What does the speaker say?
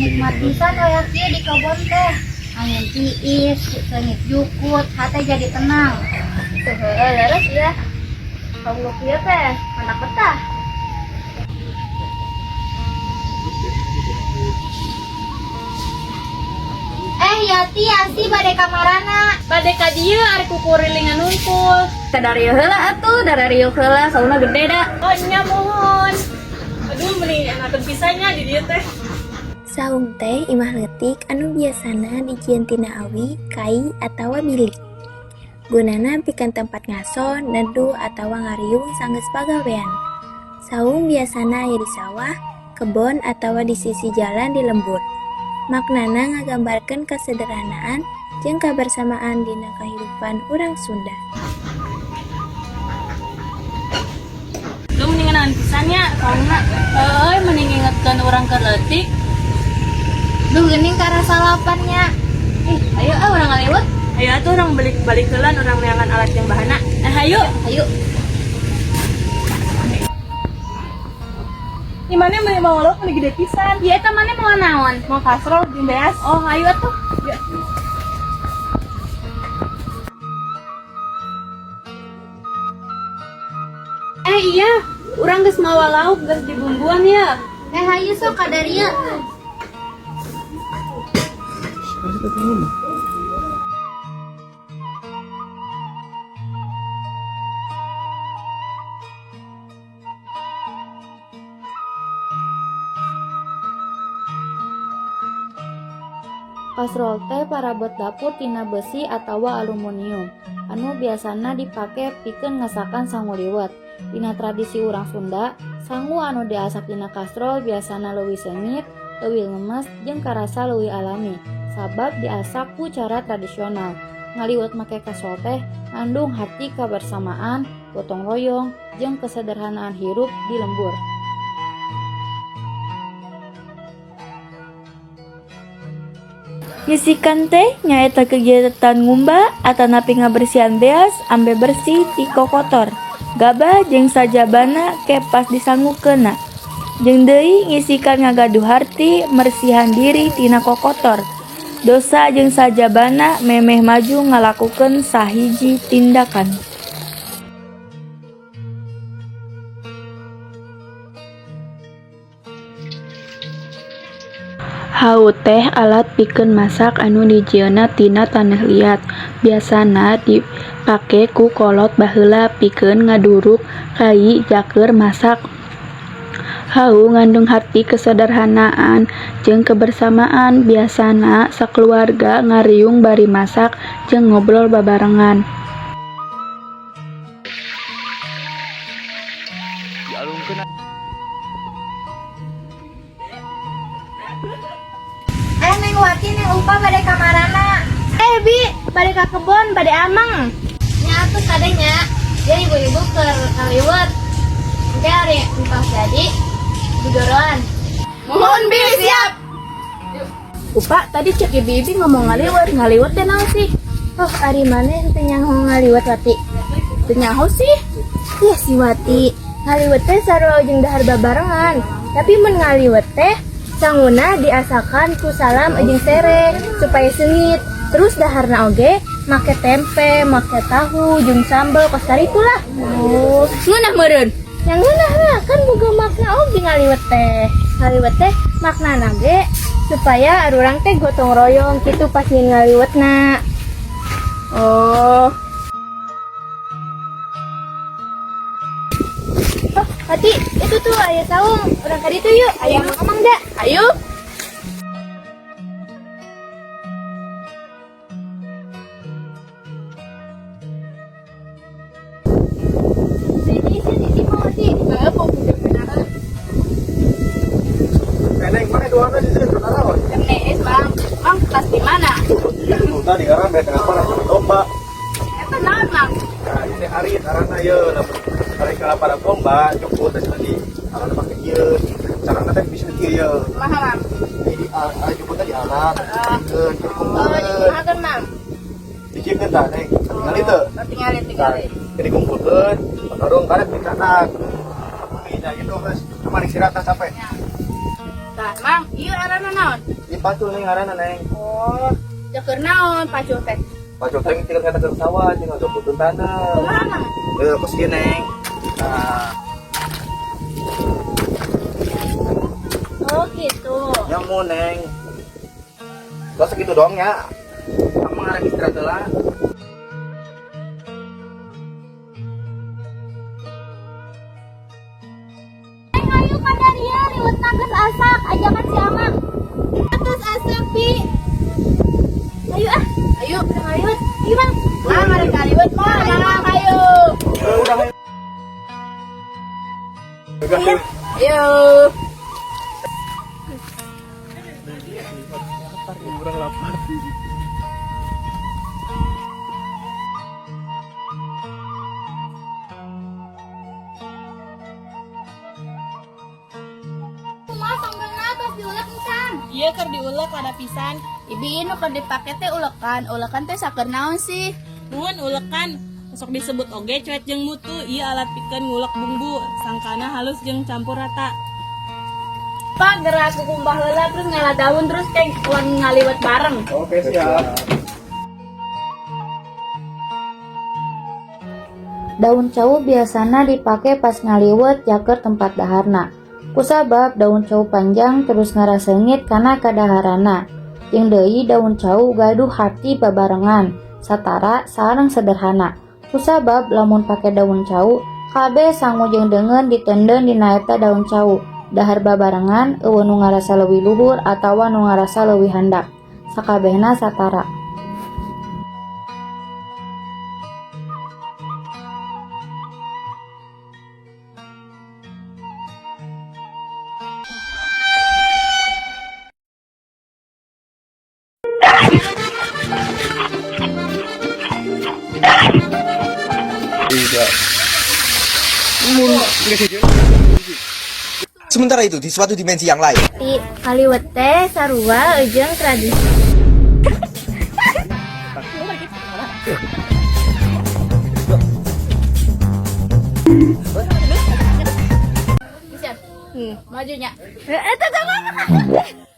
Nikmat pisan wayah kieu di kebon teh. Angin tiis, seungit jukut, hate jadi tenang. Tuh, heueuh leres ya. Kaum nu kieu teh mana betah. Eh, Yati, Asi bade kamarana? Bade ka dieu ari kukurilingan hungkul. Kadarieu heula atuh, dararieu heula, sauna gede da. Oh nya muhun. Aduh, meni enakeun pisan nya di dieu teh. Saung teh imah leutik anu biasana dijieun tina awi, kai, atawa bilik. Gunana pikeun tempat ngaso, neduh, atawa ngariung sanggeus pagawean. Saung biasana aya di sawah, kebon, atawa di sisi jalan di lembur. Maknana ngagambarkeun kasederhanaan jeung kabersamaan dina kahirupan urang Sunda. Duh, meni ngeunaan pisan nya saungna. Heueuy, meni ngingetkeun urang keur leutik. Duh, geuning karasa lapar nya. Ih, ayo ah urang ngaliwet. Ayo atuh urang balik-balik heula, urang neangan alat yang bahana. Eh, ayo. Ayo. Ih, mana beli mau lauk meni gede pisan. Iya, eta mana mau naon? Mau kasrol jeung beas. Oh, ayo atuh. Ya. Eh iya, urang geus mawa lauk geus dibumbuan ya. Eh, hayu sok kadarieu. Kasrol teh parabot dapur tina besi atawa aluminium anu biasana dipake pikeun ngasakan sangu liwet. Dina tradisi urang Sunda, sangu anu diasak dina kasrol biasana leuwih seungit, leuwih lemes, jeung karasa leuwih alami sabab diasak ku cara tradisional. Ngaliwet make kasrol teh ngandung harti kabersamaan, gotong royong, jeung kesederhanaan hirup di lembur. Ngisikan teh nyaeta kegiatan ngumbah atanapi ngabersihan beas ameh bersih ti kokotor, gabah jeung sajabana ke pas disangukeunna. Jeung deui ngisikan ngagaduh harti mersihan diri tina kokotor, dosa jeung sajabana memeh maju ngalakukeun sahiji tindakan. Hawu teh alat pikeun masak anu dijieunna tina taneuh liat. Biasana dipake ku kolot baheula pikeun ngaduruk kai jakeur masak. Hawu ngandung harti kesederhanaan jeung kebersamaan, biasana sakeluarga ngariung bari masak jeung ngobrol babarengan. Eh, Neng Wati, Neng Upa bade kamarana? Eh, Bi, bade ka kebon, bade ameng. Nya atuh kade nya. Dia ibu-ibu keur ngaliwet. Engke ari entos jadi didoroan. Mohon Bi, siap. Upa, tadi cek ibu-ibu ngomong ngaliwet, ngaliwet teh naon sih? Oh, ari maneh teu nyaho ngaliwet, Wati? Teu nyaho sih. Ih, si Wati, ngaliwet teh sarua jeung dahar babarengan. Tapi mun ngaliwet teh sanguna diasakan ku salam jeung sereh supaya seungit. Terus daharna oge make tempe, make tahu, jeung sambel kos itulah. Oh, ngeunah meureun. Yang ngeunah lah, kan boga makna oge ngaliwet teh. Ngaliwet teh maknana ge supaya arurang teh gotong royong kitu pas nyeun ngaliwetna. Oh. Oh, Wati, itu tuh aya saung. Urang ka ditu yuk. Aya mamang da. Ayo. Neng, mana dua orang di sini kenal? Nih, Bang. Bang, kelas di mana? Tadi karena mereka apa lah domba. Eta naon, Bang? Nah, ini hari karena ya, hari kalau para domba cukup tadi tadi karena pakai iya, caranya tadi bisa iya ya. Kumaha, Bang? Jadi cukup tadi alat, dikeun, Oh, dikumpulkeun, dikumahakeun, Mang? dicikeun tah, Neng. Tinggal itu. Tinggalin, tinggalin. Jadi kumpulkeun, karung karet dicatat. Nah, gitu guys, kemarin sirata sampai. Tah. Tah, Mang, ieu ngaranna naon? Ieu pacul, Neng, ngaranna, Neng. Oh, keur naon pacul teh? Pacul teh tinggal kata ke sawah, tinggal jemputun tanah. Kumaha, Mang? Eh, kos ieu, Neng. Nah, Oh, gitu. Nyamu, Neng. Gak segitu doang ya. Kamu ngarang istirahat lah. Neng, ayo kadaria liwetna geus asak, ajakan si Amang. Geus asak, Bi. Ayo ah, Ayo, ayo. Iya, Bang. Mang, arek kaliwet mah, Mang, ayo. Eh, udah, ayo. Udah, Ayo. Kurang lapar. Kumaha sambelna tos diulek encan? Iya, keur diulek ada pisan. Ibi, nu keur dipake teh ulekan. Ulekan teh saker naon sih? Nuhun, ulekan. Sok disebut oge cuet jeung mutu, ieu alat pikeun ngulek bumbu, sangkana halus jeung campur rata. Pak, gerak kukumbah heula, terus ngala daun, terus kayak uang ngaliwet bareng. Oke, siap. Daun cau biasana dipake pas ngaliwet jaker tempat daharna. Kusabab daun cau panjang terus ngaraseungit kana kadaharana. Jeung deui daun cau gaduh harti babarengan, satara sareng sederhana. Kusabab lamun pake daun cau, kabeh sangu jeung deungeun diteundeun dina eta daun cau. Dahar babarengan, euweuh nu ngarasa leuwih luhur atawa nu ngarasa leuwih handap. Sakabehna satara. Tidak. Sementara itu, di suatu dimensi yang lain, Ti kaliwet teh sarua jeung tradisi. Siap. Majunya. Heeh, tetep.